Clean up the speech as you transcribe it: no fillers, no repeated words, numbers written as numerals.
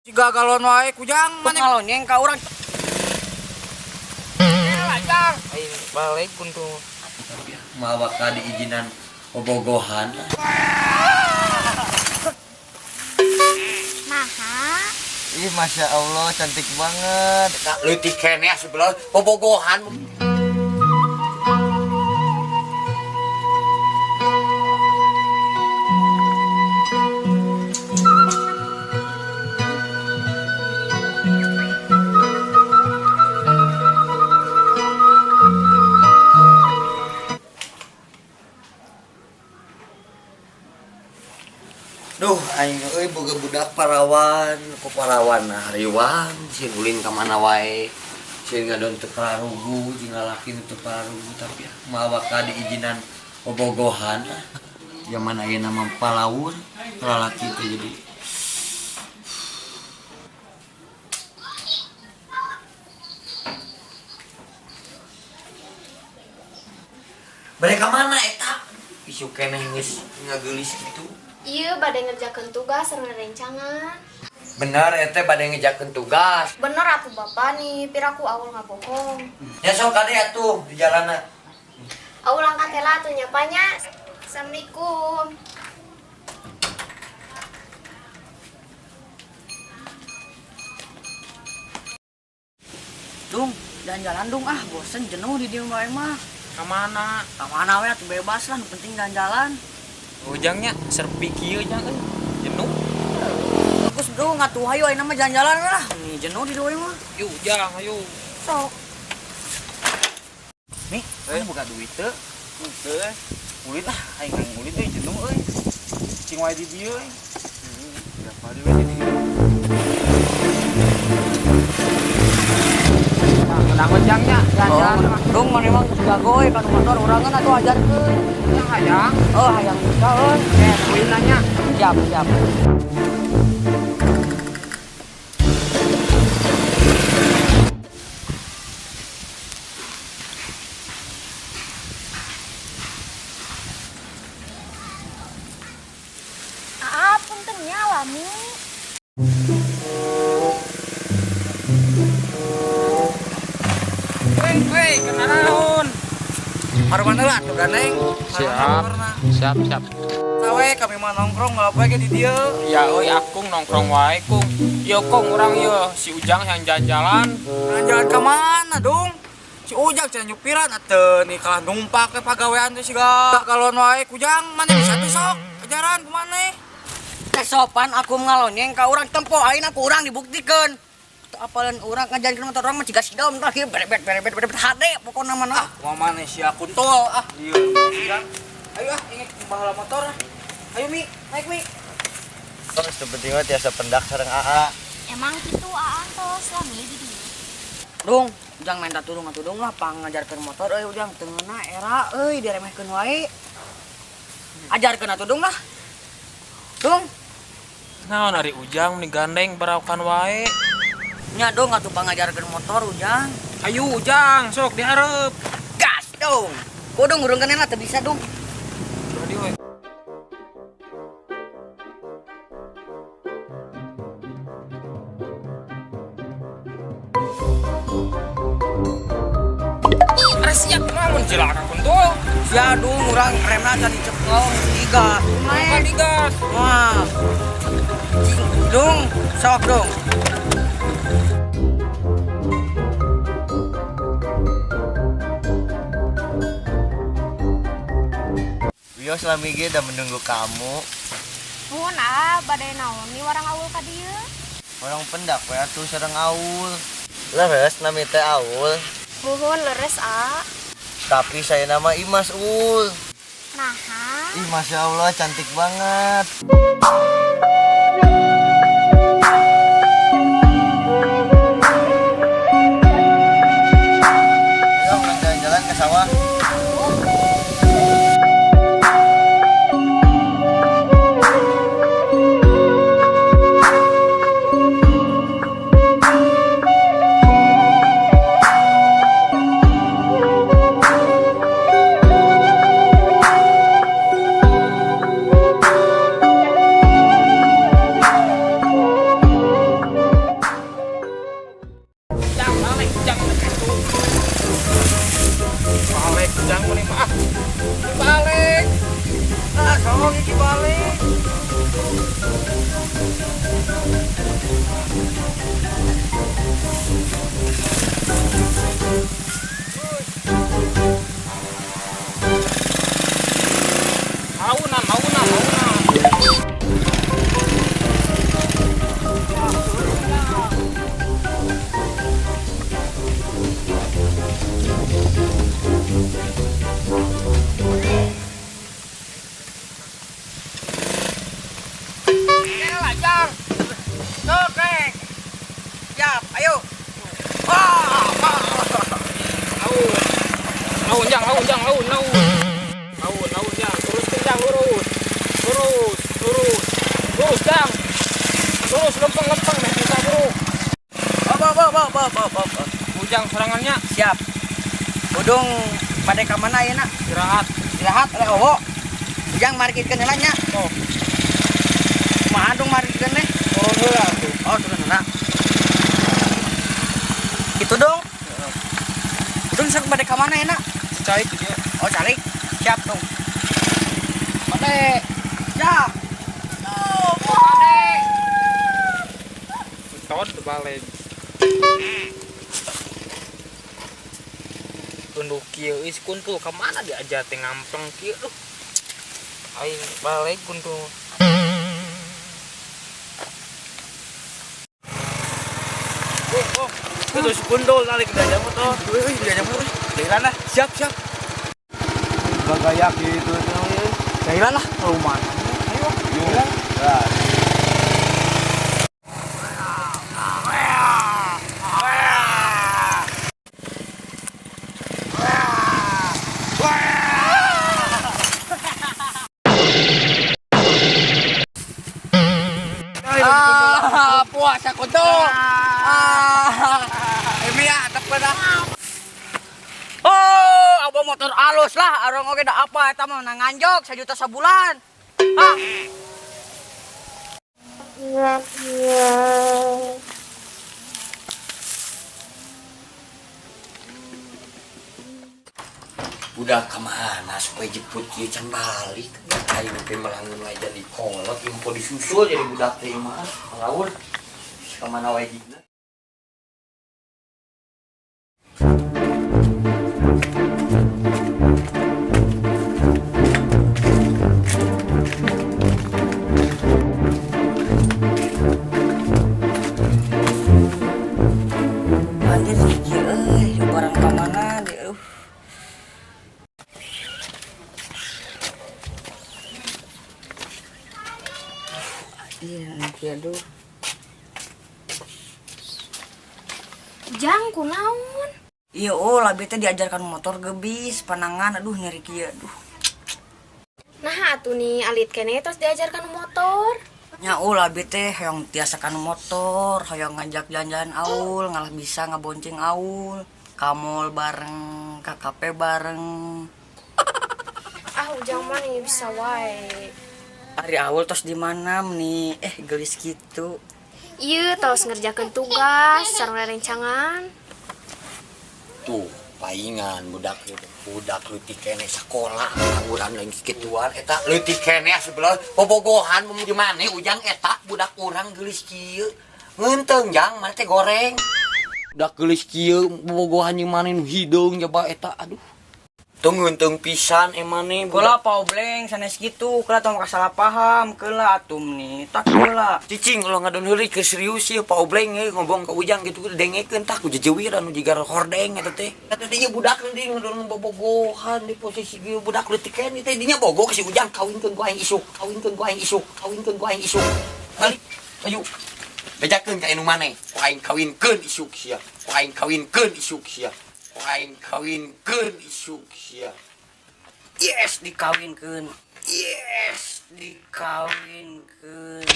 Siga galon wae kujang maneh. Ngalonyeng ka urang. Jang. Aing balik kuntung. Mawa ka diizinan bobogohan. Maha. Ih, masya Allah, cantik banget. Leutik keneh sebelah bobogohan. Duh, aing euy boga budak parawan, ku parawan hariwang, sieun ulin ka mana wae. Sieun ngadon teu pararugu, jeung lalaki nu teu pararugu tapi mawa ka diizinan bobogohan. Zaman ayeuna mah palaur, lalaki teh jadi Bade ka mana eta? Isu keneh geus ngageulis kitu. Iya, bade ngerjakeun tugas sareng rencangan. Bener ete bade ngejakeun tugas. Bener atuh bapak nih, piraku awul ngabohong. Ya sok kade atuh di jalanna. Awul angkat heula atuh nya nya. Assalamualaikum. Dung, jalan-jalan dung ah, bosen jenuh di dieu wae mah. Ka mana? Ka mana we atuh bebas lah, nu penting jalan-jalan. Ujangnya serpi kieu jang euy. Jenuh. Bagus dung atuh hayu ayeuna mah jalan-jalan lah. Nih jenuh di dieu mah. Yuk jang hayu. Sok. Nih, mana buka duit teu? Teu. Ulin ah, aing aing ulin euy jenuh euy. Cing wae di dieu euy. Berapa duit di dieu? Nah, ujangnya jalan-jalan. Dung mana emang geus jago euy kana motor urangan atuh ajarkeun. Ya hayang. Oh, hayang bisa euy. Ulin nanya. Siap, siap. Aa, punten nya lami. Hei, kena naon? Marwana lah atuh gandeng. Siap. Siap, siap. Sawe kami mah nongkrong ngalapoe ge di dieu. Ya euy akung nongkrong wae kung. Ieu kung urang ieu si Ujang yang jalan-jalan. Jalan-jalan ka mana dong? Si Ujang cenah nyupiran atuh nih kalah numpak ke pagawean teh siga galon wae kujang maneh bisa tuh sok ajaran kumaneh. Teh sopan aku ngalonyeng ka urang tempo ayeuna ku urang dibuktikeun. Teu apalan urang ngajarkeun motor urang mah ciga sidom tah kieu berebet berebet berebet hade pokona mah nah. Kumaha maneh sia kuntol ah dieu. Ujang. Ayo ah inget baheula motor ah. Ayo Mi, naik Mi. Terus teu penting mah tiasa pendak sareng AA. Emang kitu aa tos lami di dieu. Dung, ujang minta tulung atuh dung lah pang ngajarkeun motor euy ujang teu ngeunah era euy diremehkeun wae. Ajarkeun atuh dung lah. Dung. Naon ari Ujang meni gandeng baraukan wae. Nya dong atuh pangajarkeun motor Ujang. Ayo Ujang, sok dihareup. Gas dong. Kudu ngurungkeun lah teu bisa dong. Ready we. Are siap namun cilaka kuntul. Sia dung urang remna can dicekel digas. Bukan digas. Wah. Dung, sok dong. Wios lami ge da menunggu kamu. Nuhun ah, bade naon nih warang awul ka dieu? Orang pendak we atuh sareng aul. Leres nami teh aul. Nuhun leres ah. Tapi saya nama Imas ul. Naha. Ih, masya Allah cantik banget. Ayo jalan-jalan ke sawah. Balik ujang mah ah. Balik. Ah, sok iki balik. Aunan, aunan, aunan. Jang. Oke. Siap, ayo. Wah, wah. Laun. Laun, Jang, laun, Jang, laun, laun. Laun, laun, Jang. Teruskeun, Jang, lurus. Lurus, lurus. Lurus, Jang. Lurus, lempeng-lempeng meh bisa, Bro. Ba ba ba ba ba ba ba. Ujang serangannya. Siap. Udung pada ka mana ayeuna? Istirahat. Istirahat oleh owo. Ujang markitkeun heula nya. Oh. Kumaha dong markitkeun teh? Turun heula tuh. Oh, turun heula. Gitu dong. Udung sok bade ka mana ayeuna? Calik gitu ya. Oh, calik. Siap dong. Bade. Siap. Oh, bade. Betot balik. Tunduh kieu euy si kuntul ka mana diajar teh ngampleng kieu duh. Aing balik kuntul. Oh, itu si kuntul tarik diajar motor. Euy, diajar motor. Jalan lah. Siap, siap. Gaya gitu euy. Jalan lah. Lumayan. Ayo. Yuk. Lah. Ah, puasa kuntul. Ah, ini ya, tepen ah. Oh, abang motor alus lah, arang oge da apa eta mah nganjok 1 juta sabulan. Ah. Budak kemana supaya jemput kieu can balik. Aing teh melangun wae jadi kolot impo disusul jadi budak teh mah ngawur. Kemana wae jigna. Anjir kieu euy, barang ka mana deui. Iya, nanti aduh. Ujang kunaon? Iya, oh, labi teh diajarkan motor gebis, panangan, aduh nyeri kieu, aduh. Nah, atuh nih alit keneh terus diajarkan motor. Nya oh, labi teh hoyong tiasa kanu motor, hoyong ngajak jalan-jalan aul, ngalah bisa ngabonceng aul, ka mall bareng, ka kafe bareng. Ah, Ujang mah nih bisa wae. Ari awal tos di mana nih? Gelis gitu. Iya, tos ngerjakan tugas, sareng rencangan. Tuh, paingan budak budak leutik keneh sakola, urang lain kituan eta leutik keneh sebelah bobogohan mun di maneh ujang eta budak urang geulis kieu. Ngeunteung jang maneh teh goreng. Budak geulis kieu bobogohan jeung maneh nu hideung coba eta aduh. Tuh ngeunteung pisan emane Kula paubleng sanes kitu, kula tong kasalah paham, keula atum nih, tak keula. Cicing ulah ngadon heureuy keur serius ieu paubleng euy ngomong ka ujang kitu dengekeun tah ku jejewiran nu jiga hordeng eta teh. Eta teh ieu budak deui ngadon bobogohan di posisi ieu budak leutik keneh teh dinya bogo ka si ujang kawinkeun ku aing isuk, kawinkeun ku aing isuk, kawinkeun ku aing isuk. Balik, ayo. Bejakeun ka anu maneh, ku aing kawinkeun isuk sia, ku aing kawinkeun isuk sia. Aing kawinkeun isuk sia. Yes, dikawinkeun. Yes, dikawinkeun.